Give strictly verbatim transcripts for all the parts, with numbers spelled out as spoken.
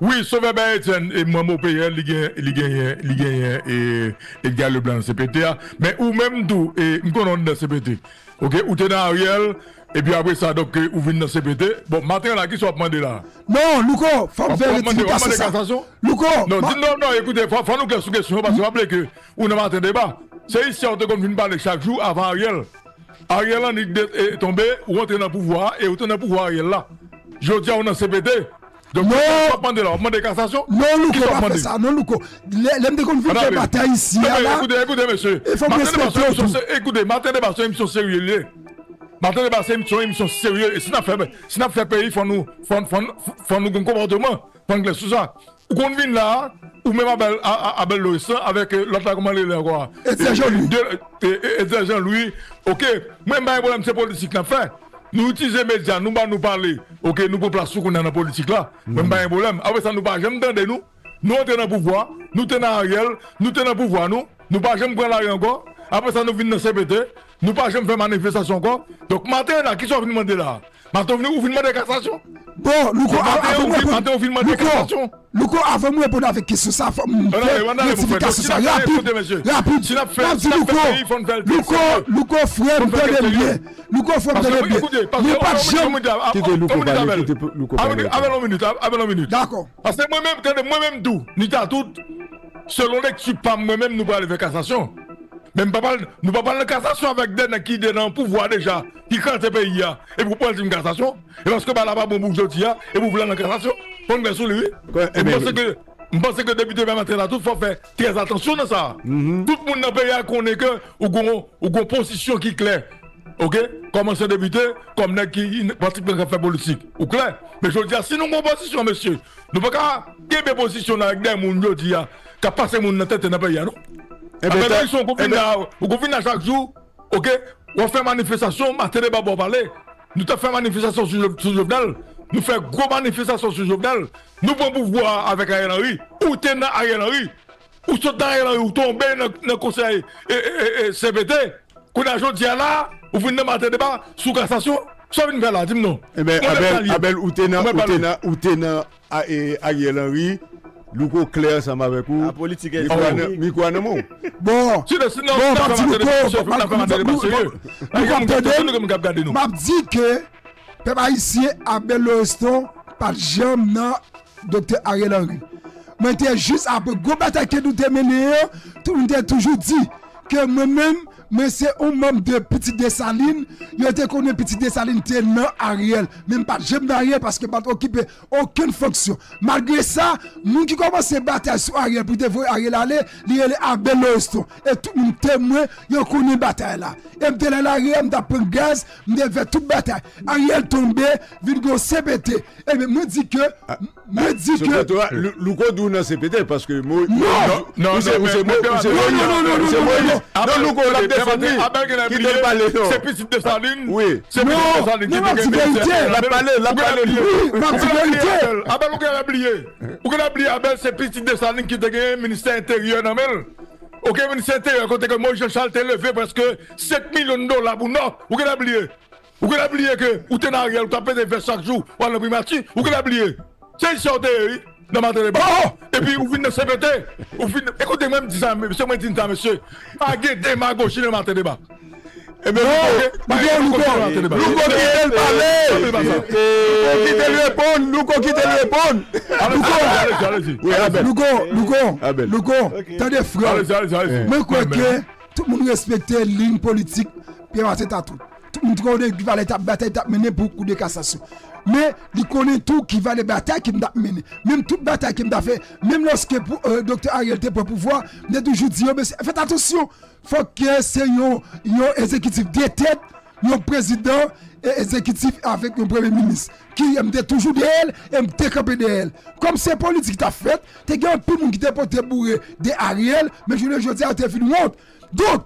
Wi, Sovè bay Etienne, e manm O P L, li gen, li genyen, li genyen, e, Edgar Leblanc nan C P T a. Men ou menm tou, e, m konnen w nan C P T. Oke, ou te nan Ariel, epi apre sa, donk, e, ou vin nan C P T. Bon, maten la, kisa w ap mande la? Non, Louko, fò m fè rektifikasyon sa. Louko, non, di, non, non, ekoute, fò, fò nou klè sou kesyon, paske w ap lè ke ou nan maten deba. Se isi a ou te konn vin pale chak jou avan Ariel. Ariel annik de, e, tonbe, ou antre nan pouvwa a, e ou te nan pouvwa Ariel la. Jodi a, ou nan C P T. Donk, non, w ap mande la, w ap mande kasasyon? Non, Louko, pa fè sa. Non, Louko. Lè, lè m te konn vin fè batay isi a la, ekoute, ekoute, mesye. E fò m respekte w tou. Ekoute, maten deba se yon emisyon serye li ye. Maten deba se yon emisyon serye. E si n ap fè, si n ap fè peyi, fò nou, fò, fò, fò nou gen konpòteman. Fò n klè sou sa. Ou konn vin la, ou menm Abel, a, a, Abel Loristan, avèk, e, lòt la, kòman li rele ankò a? Etzer Jean Louis. De, e, e, Etzer Jean Louis. Oke, mwen m pa gen pwoblèm, se politik n ap fè. Nou itilize medya, nou ba nou pale. Oke, nou pran plas nou kounye a nan politik la. Mwen m pa gen pwoblèm. Apre sa, nou pa janm tande nou. Nou antre nan pouvwa, nou te nan Ariel, nou te nan pouvwa nou. Nou pa janm pran lari ankò. Apre sa, nou vin nan C P T, nou pa janm fè manifestasyon ankò. Donk, maten la, kisa w vin mande la? Maten, ou vin, ou vin mande kasasyon? Bon, Louko, a-, avan mwen reponn, Louko, Louko, avan mwen reponn avèk kesyon sa, fò m fè rektifikasyon sa rapid, rapid. M ap di Louko, Louko, Louko, frè m, tande m byen. Louko, frè m, tande m byen. Nou pa janm... Kite Louko pale, kite Louko pale. Avèl yon minit, avèl yon minit. Dakò. Paske mwen menm, tande, mwen menm tou, Nita tout, selon lekti pa m, mwen menm, nou prale fè kasasyon. Men m pa pral, nou pa pral nan kasasyon avèk de nèg ki de nan pouvwa deja, ki kraze peyi a, epi w pral di m kasasyon. E paske bagay la pa bon pou jodi a, epi w vle al nan kasasyon. Fò n gen sou li, wi. E m panse ke, m panse ke depite Pèmaten la tout, fò fè trè atansyon nan sa. Tout moun nan peyi a konnen ke ou gon, ou gon pozisyon ki klè. Oke? Kòm ansyen depite, kòm nèg ki patisip nan fè politik. Ou klè? Men jodi a, si nou gon pozisyon, mesye, nou pa ka kenbe pozisyon nan avèk de moun jodi a, k ap pase moun nan tenten nan peyi a, non. Ebyen, Abel Loristan, ou konn vin la, ou konn vin la chak jou, oke? W ap fè manifestasyon, maten deba ba w pale. Nou t ap fè manifestasyon sou Jo-, sou Jovenel. Nou fè gwo manifestasyon sou Jovenel. Nou pran pouvwa a avèk Ariel Henry. Ou te nan Ariel Henry. Ou sot nan Ariel Henry, ou tonbe nan, nan konsèy, e, e, e, e, C P T. Kounye a jodi a la, ou vin nan maten deba sou kasasyon. Sa w vin fè la, di m non. Ebyen, Abel, Abel, ou te nan, ou te nan, ou te nan a, e, Ariel Henry, Louko klè ansanm avèk ou. Mikwo a nan, mikwo a nan men w. Bon, bon, m ap di Louko, m ap di ke pèp ayisyen, Abel Loristan pa t janm nan Doktè Ariel Henry. Mwen te jis apre gwo batay ke nou te mennen an, tou, m te toujou di ke mwen menm, mwen se yon manm de Pitit Desalin, yo te konnen Pitit Desalin te nan Ariel, men m pa t janm nan Ariel paske m pa t okipe okenn fonksyon. Malgre sa, moun ki kòmanse batay sou Ariel pou te voye Ariel ale, li rele Abel Loristan. E tout moun temwen, yo konnen batay la. E m te nan lari a, m t ap pran gaz, m te fè tout batay. Ariel tonbe, vin gen yon C P T. Ebyen, mwen di ke, mwen di ke Louko di w nan C P T, paske Mo-, non, non, non, non, non, non, non, non, Louko, l ap defann li. Kite l pale, non. Se pitit Desalin. Wi. Se pitit Desalin ki te gen ministè. L ap pale, l ap pale. Wi, m ap di verite. Abel, ou genlè bliye. Ou genlè bliye, Abel, se pitit Desalin ki te gen ministè enteryè nan men l. Oke, ministè enteryè, kote ke Moïse Jean Charles te leve prèske senk milyon dola pou Nò. Ou genlè bliye. Ou genlè bliye ke ou te nan Ariel, ou t ap pete vès chak jou, w al nan primati. Ou genlè bliye. Se isi a w te ye, wi, nan maten deba. Epi ou vin nan C P T. Ou vin, ekoute, mwen m di sa, mesye, mwen di n sa, mesye. Pa gen demagoji nan maten deba. Ebyen, Louko, Louko, Louko, kite l pale. Louko, kite l reponn. Louko, kite l reponn. Louko, Louko, Louko, tande frè. Mwen kwè ke tout moun respekte liy politik Pierre Martin Tatou. Tout moun konnen ki valè t ap batay, t ap mennen pou kou de kasasyon. Men, li konnen tou ki valè batay ke m t ap mennen. Menm tout batay ke m t ap fè, menm lòske pou, e, Doktè Ariel te pran pouvwa, m te toujou di yo, mesye, fèt atansyon. Fòk ke se yon, yon egzekitif de tèt, yon prezidan e egzekitif avèk yon premye minis. Ki m te toujou dèyè l e m te kanpe dèyè l. Kòm se politik k t ap fèt, te gen anpil moun ki te pote boure de Ariel, men jounen jodi a, yo te vin wont. Donk,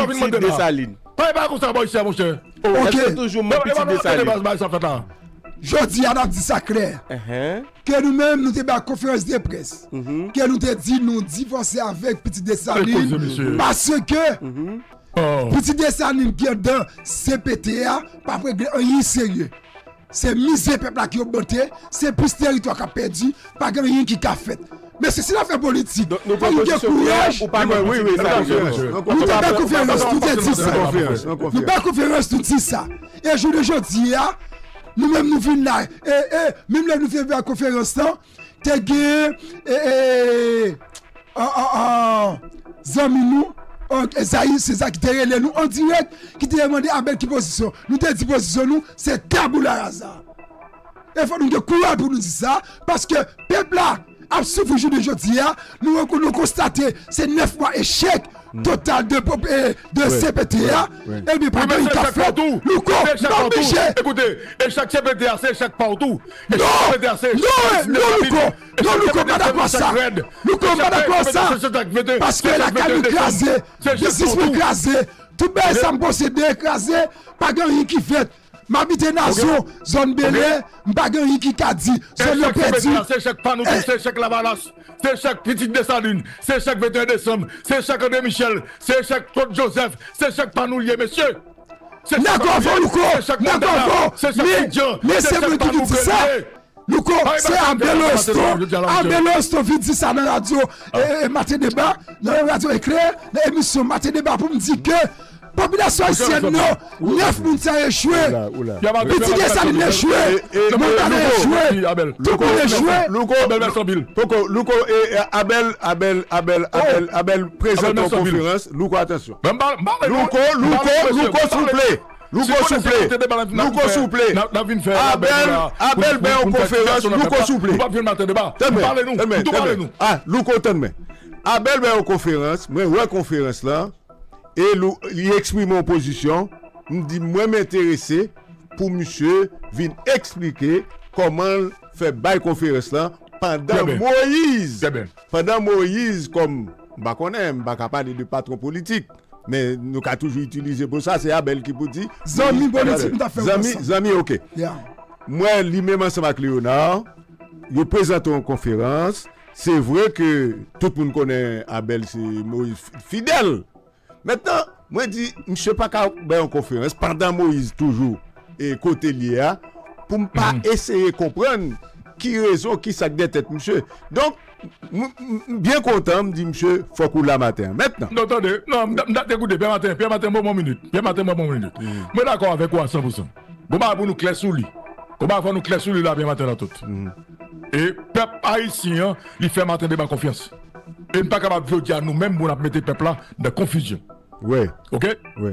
sa w vin mande la? Desalin. Pa e pa konsa bò isi a, monchè. Ok. Èske toujou mwen pitit Desalin? Jodi a, n ap di sa klè. Ke nou menm, nou te bay konferans de près. Ke nou te di nou divòse avèk pitit Desalin. Paske pitit Desalin ki anndan C P T a p ap regle anyen serye. Se mizè pèp la ki ogmante, se plis teritwa k ap pèdi, pa gen anyen ki ka fèt. Mesye, si n ap fè politik, fò nou gen kouraj. Nou te bay konferans, nou te di sa. Nou bay konferans, nou di sa. E jounen jodi a, nou menm nou vin la, e, e, menm lè nou te bay konferans lan, te gen, e, e, an, an, an, zanmi nou, an, Ezayi Seza ki te rele nou an dirèk, ki te mande Abèl ki pozisyon. Nou te di pozisyon nou, se tabula rasa. E fò nou gen kouraj pou nou di sa, paske pèp la ap soufri jounen jodi a, nou, nou konstate se nèf mwa echèk total de, e, de C P T a, ebyen pa gen anyen k ap fèt. Louko, n pa oblije. Ekoute, echèk C P T a, se echèk pa w tou. Non, non, Louko, non, Louko, m pa dakò ak sa. Louko, m pa dakò ak sa. Paske lakay mwen kraze, biznis mwen kraze, tout bagay sa m posede kraze, pa gen anyen ki fèt. M abite Nazon, zòn Belè, m pa gen anyen ki ka di. Zòn yo pèdi. Se echèk pa nou tou, se echèk Lavalas, se echèk pitit Desalin, se echèk venteyen desanm, se echèk André Michel, se echèk Claude Joseph, se echèk pa nou l ye, mesye. Dakò avè w, Louko, dakò avè w. Men, men se mwen ki di sa. Louko, se Abel Osto. Abel Osto vin di sa nan radyo, e, e, Maten Deba, nan radyo Eklè, nan emisyon Maten Deba pou m di ke popilasyon ayisyèn nan, nèf moun sa yo echwe. Pitit Desalin echwe. Montana echwe. Tout moun echwe. Louko, Louko, e, e, Abel, Abel, Abel, Abel, Abel, prezante yon konferans. Louko, atansyon. Louko, Louko, Louko, souple. Louko, souple. Louko, souple. Abel, Abel, bay yon konferans. Louko, souple. Tann mwen, tann mwen, tann mwen. Ah, Louko, tann mwen. Abel bay yon konferans, mwen wè konferans lan, e Lou-, li eksprime yon pozisyon. M di, mwen, m enterese pou misye vin eksplike kòman l fè bay konferans lan pandan Moyiz, pandan Moyiz kòm, m pa konnen, m pa ka pale de patwon politik, men nou ka toujou itilize mo sa, se Abel ki pou di. Zanmi politik, m ta fè zanmi, zanmi, ok. M wè li menm ansanm ak Léonard, yo prezante yon konferans. Se vre ke tout moun konnen Abel se Moyiz fidèl. Mentnan, mwen di, misye pa ka bay yon konferans pandan Moyiz toujou e kote l ye a, pou m pa eseye konprann ki rezon, ki sa k dèyè tèt misye. Donk, m, m, m byen kontan, m di misye, fòk ou la maten an. Mentnan. Non, tande, non, m, m ta te koute, Pè Maten, Pè Maten, ban m yon minit. Pè Maten, ban m yon minit. Mwen dakò avèk ou a san pou san. Bon, bagay pou nou klè sou li. Konba avan nou klè sou li la byen maten nan tout. E pèp ayisyen an, li fè Maten Deba konfyans. E n pa kapab jodi a nou menm pou n ap mete pèp la nan konfizyon. Ok?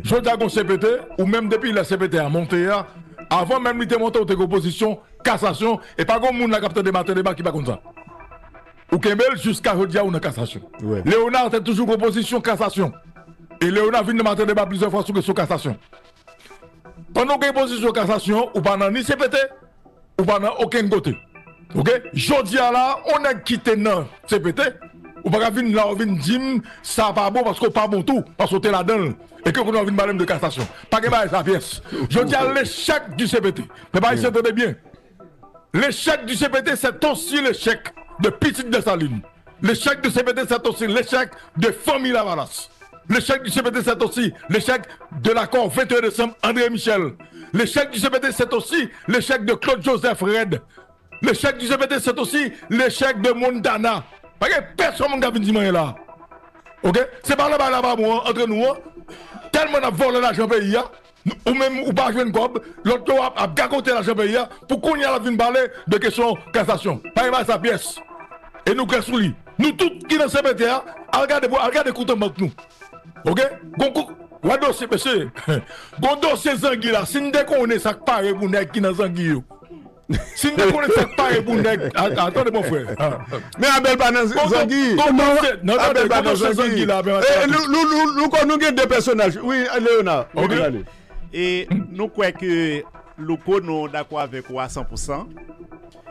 Jodi a gon C P T, ou menm depi lè C P T a monte a, avan menm li te monte, ou te gen opozisyon, kasasyon, e pa gon moun la k ap tande Maten Deba ki pa konn sa. Ou kenbe l jiska jodi a ou nan kasasyon. Leona te toujou gen opozisyon, kasasyon. E Leona vin nan Maten Deba plizyè fwa sou kesyon kasasyon. Pandan w gen pozisyon kasasyon, ou pa nan ni C P T, ou pa nan okenn kote. Ok? Jodi a la, on nèg ki te nan C P T, ou pa ka vin la, ou vin di m sa pa bon paske w pa bon tou, paske w te ladan l, e ke kounye a w vin pale m de kasasyon. Pa gen bagay sa pyès. Jodi a, lechèk di C P T. Pèp ayisyen, tande byen. Lechèk di C P T, c'est aussi lechèk de pitit Desalin. Lechèk di C P T, c'est aussi lechèk de fanmi Lavalas. Lechèk di C P T, c'est aussi lechèk de lakò venteyen desanm André Michel. Lechèk di C P T, c'est aussi lechèk de Claude Joseph Rèd. Lechèk di C P T, c'est aussi lechèk de Montana. Pa gen pèsonn moun k ap vin di m anyen la. Ok? Se pa lè bagay la pa bon an, antre nou an. Tèlman n ap vòlè lajan peyi a, ou menm ou pa jwenn kòb, lòt yo ap, ap gagote lajan peyi a, pou kounye a l ap vin pale de kesyon kasasyon. Pa gen bagay sa pyès. E nou klè sou li. Nou tout ki nan C P T a, al gade pou, al gade kont an bank nou. Ok? Gon kou, wè dosye, mesye. Gon dosye zangi la. Si n te konnen sa k pare pou nèg ki nan zangi yo. Si n te konnen sa k pare pou nèg. A-, a-, tande, mon frè. Men Abel pa nan zangi. Gon dosye, non, tande, gon dosye zangi la, men. Louko, nou gen de pèsonaj. Wi, Leona, ou gen ale. E nou kwè ke Louko, nou dakò avèk ou a san pou san.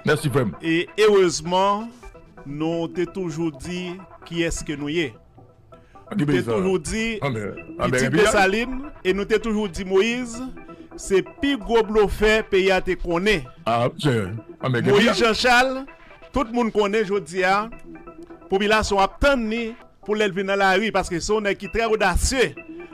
Mèsi, frè m. E erezman, nou te toujou di kiyès ke nou ye. Nou te toujou di Pitit Desalin, e nou te toujou di Moyiz se pi gwo blofè peyi a te konnen. Moyiz Jan Chal, tout moun konnen jodi a, popilasyon ap tann li pou lè l vin nan lari, paske se yon nèg ki trè odasye.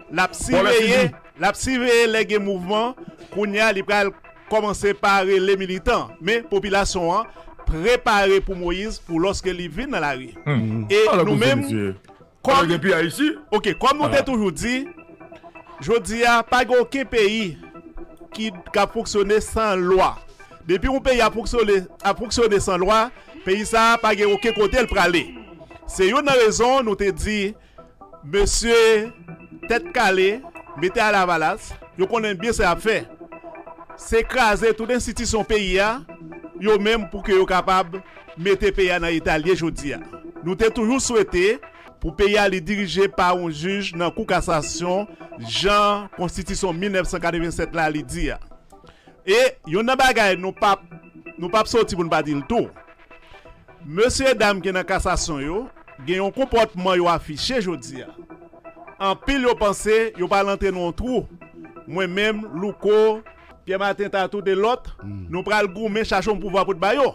L ap siveye, l ap siveye lè gen mouvman, kounye a li pral kòmanse pa rele militan. Men popilasyon an prepare pou Moyiz pou lòske li vin nan lari. E nou menm, Kòm, ok, kòm nou te toujou di, jodi a, pa gen okenn peyi ki, k ap fonksyone san lwa. Depi yon peyi ap fonksyone, ap fonksyone san lwa, peyi sa a pa gen okenn kote l prale. Se youn nan rezon nou te di, mesye Tèt Kale, mete a Lavalas, yo konnen byen sa y ap fè. Se kraze tout enstitisyon peyi a, yo menm pou ke yo kapab mete peyi a nan eta l ye jodi a. Nou te toujou swete pou peyi a li dirije pa yon jij nan Kou Kasasyon, jan Konstitisyon mil nèf san katrevennsèt la li di a. E youn nan bagay nou p ap, nou p ap soti pou n pa di l tou. Mesye dam ki nan kasasyon yo gen yon konpòtman yo afiche jodi a. Anpil yo panse yo pral antre nan yon twou. Mwen menm, Louko, Pyè Maten, Tatout e lòt, nou pral goumen chache yon pouvwa pou t ba yo.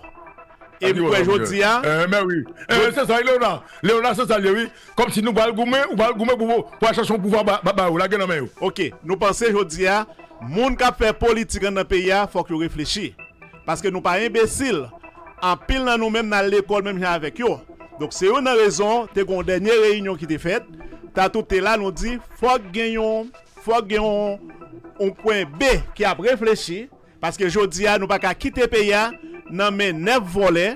E m kwè jodi a. Enben wi. Enben se sa, Leona. Leona, se sa l ye, wi. Kòmsi nou pral goumen, ou pral goumen pou, pou al chache yon pouvwa ba, ba, ba yo, lage nan men yo. Ok, nou panse jodi a, moun k ap fè politik anndan peyi a, fòk yo reflechi. Paske nou pa enbesil. Anpil nan nou menm n al lekòl menm jan avèk yo. Donk se youn nan rezon, te gen yon dènye reyinyon ki te fèt, Tatout te la, nou di, fòk gen yon, fòk gen yon, yon pwen B ki ap reflechi, paske jodi a, nou pa ka kite peyi a nan men nèf vòlè,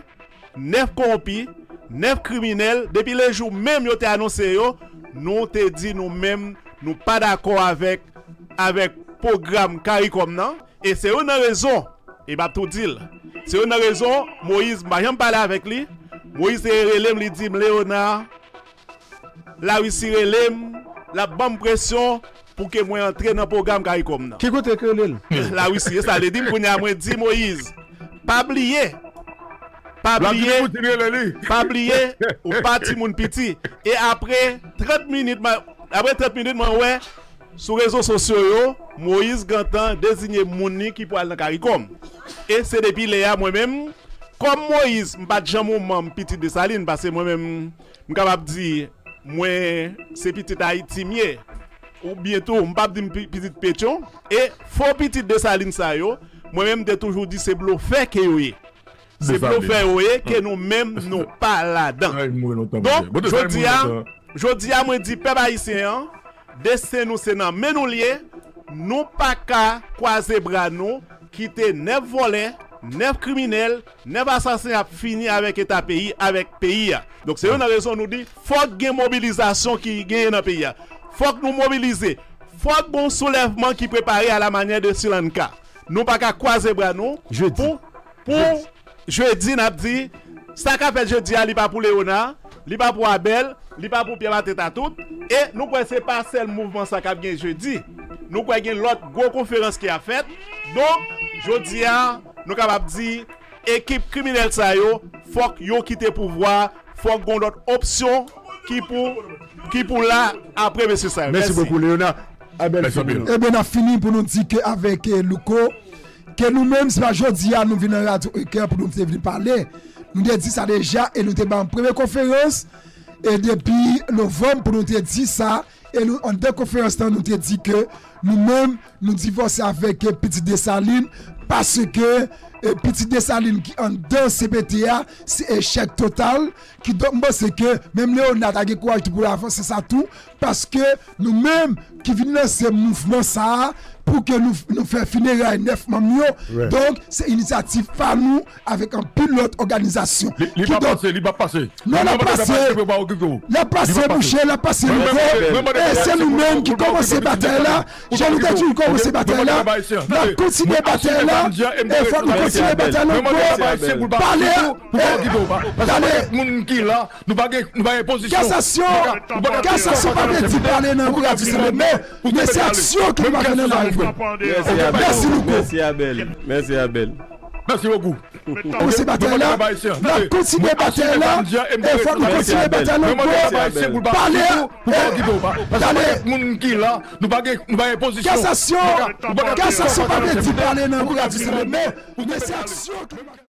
nèf kowonpi, nèf kriminèl, depi lejou menm yo te anonse yo, nou te di nou menm, nou pa dakò avèk, avèk pwogram CARICOM nan, e se youn nan rezon, e m ap tou di l, se youn nan rezon, Moyiz, m pa janm pale avèk li, Moyiz te rele m, li di m, Leona, Larisi rele m, l ap ban m presyon pou ke mwen antre nan pwogram CARICOM nan. Ki kote k rele l? Larisi, e sa l te di m kounye a, mwen di Moyiz, pa bliye, pa bliye, pa bliye, ou pa timoun piti. E apre trant minit, mwen, apre trant minit, mwen wè sou rezo sosyo yo, Moyiz gentan deziye moun li ki pral nan CARICOM. E se depi lè a, mwen menm, kòm Moyiz, m pa t janm yon manm Pitit Desalin, paske mwen menm, m kapab di, mwen, se pitit Ayiti m ye. Oubyen tou, m p ap di m pi-, pitit Petyon. E fo pitit Desalin sa yo, mwen menm, m te toujou di se blofè ke yo ye. Se blofè yo ye, ke nou menm, nou pa ladan. Donk, jodi a, jodi a, mwen di pèp ayisyen an, desten nou se nan men nou l ye, nou pa ka kwaze bra nou, Kite nèf vòlè, nèf kriminèl, nèf asasen ap fini avèk eta peyi, avèk peyi a. Donk se youn nan rezon nou di, fòk gen mobilizasyon ki genyen nan peyi a. Fòk nou mobilize. Fòk gen yon soulèvman ki prepare à la manière de Sri Lanka. Nou pa ka kwaze bra nou pou, pou jedi, n ap di, sa k ap fèt jedi a, li pa pou Leona, li pa pou Abèl, li pa pou Pyè Maten Tatout. E nou kwè se pa sèl mouvman sa k ap gen jedi. Nou kwè gen lòt gwo konferans ki ap fèt. Donk, jodi a, nou kapab di, ekip kriminèl sa yo, fòk yo kite pouvwa, fòk gen lòt opsyon ki pou, ki pou la apre mesye sa yo. Mèsi bokou, Leona. Abèl Fimino. Ebyen, n ap fini pou nou di ke avèk, eh, Louko, ke nou menm, se pa jodi a nou vin nan Radyo Eklè pou nou te vin pale. Nou te di sa deja e nou te ba yon premye konferans, e depi novanm pou nou te di sa, e nou, anndan konferans lan, nou te di ke nou menm, nou divòse avèk, eh, Pitit Desalin, paske, eh, Pitit Desalin ki anndan C P T a, se echèk total. Kidonk, m panse ke menm Leona ta gen kouraj tou pou l avanse sa tou, paske nou menm ki vin lanse mouvman sa a, pou ke nou, nou fè fineray nèf manm yo. Donk, se inisyativ pa nou avèk anpil lòt òganizasyon. Li, li pa pase, li pa pase. Non, l ap pase. L ap pase, monchè, l ap pase. E se nou menm ki kòmanse batay la. Jan nou te di, nou kòmanse batay la. N ap kontinye batay la. E fòk nou kontinye batay la ankò. Pale a. Pale. Moun ki la, nou pa gen, nou pa gen pozisyon. Kasasyon, kasasyon pa vle di pale nan radyo sèlman, men, men se aksyon ke nou pa fè nan lari vre. Mèsi Louko. Mèsi Abèl. Mèsi Abèl. Mèsi bokou. Kòmanse batay la, n ap kontinye batay la, e fòk nou kontinye batay la ankò. Pale a. Pale. Moun ki la, nou pa gen, nou pa gen pozisyon. Kasasyon, kasasyon pa vle di pale nan radyo sèlman, men, men se aksyon ke nou pa fè.